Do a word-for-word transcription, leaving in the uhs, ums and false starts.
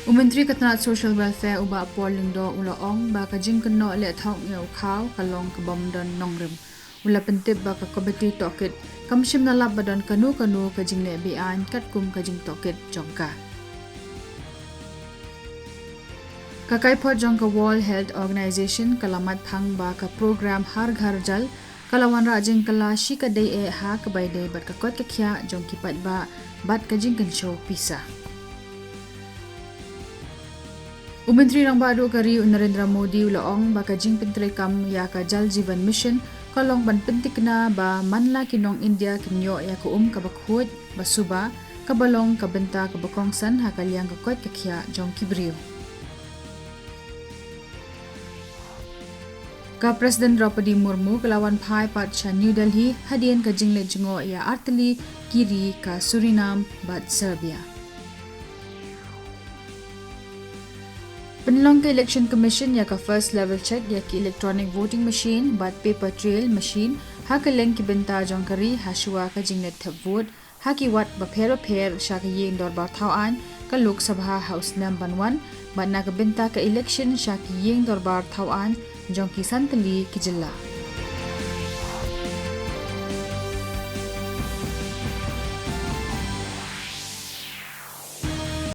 U Myntri ka tnad Social Welfare, u Bah Paul Lyngdoh, u la ong ba ka jingkynnoh leh thok ïa u khaw ka long ka bym don nongrim. U la pyntip ba ka Komiti Tohkit kam shym la lap ba don kano kano ka jingleh be-aiñ katkum ka jingtohkit jong ka. Ka kaiphod jong ka World Health Organization ka la matphang ba ka program Har Ghar Jal ka la wanrah jingkylla shi ka dei eh ha kaba ïadei bad ka koit ka khiah jong ki paidbah bad ka jingkynshew pisa. U Myntri Rangbah Duh ka ri, u Narendra Modi, u la ong ba ka jingpyntreikam ïa ka Jal Jeevan Mission ka long ban pynthikna ba man la ki nong India kin ïoh ïa ka um kaba khuid, ba suba, kaba long ka bynta kaba kongsan ha ka liang ka koit ka khiah jong ki briew. Ka President Droupadi Murmu ka la wan phai pat sha New Delhi hadien ka jingleit jngoh ïa artylli ki ri ka Suriname bad Serbia. Pynlong ka Election Commission ïa ka first level check ïa ki electronic voting machine bad paper trail machine ha kylleng ki bynta jong ka ri hashuwa ka jingleit thep vote ha ki ward bapher bapher sha ka ïing dorbar thaw aiñ ka Lok Sabha ha u snem ban wan, bad na ka bynta ka election sha ki ïing dorbar thaw aiñ jong ki san tylli ki jylla.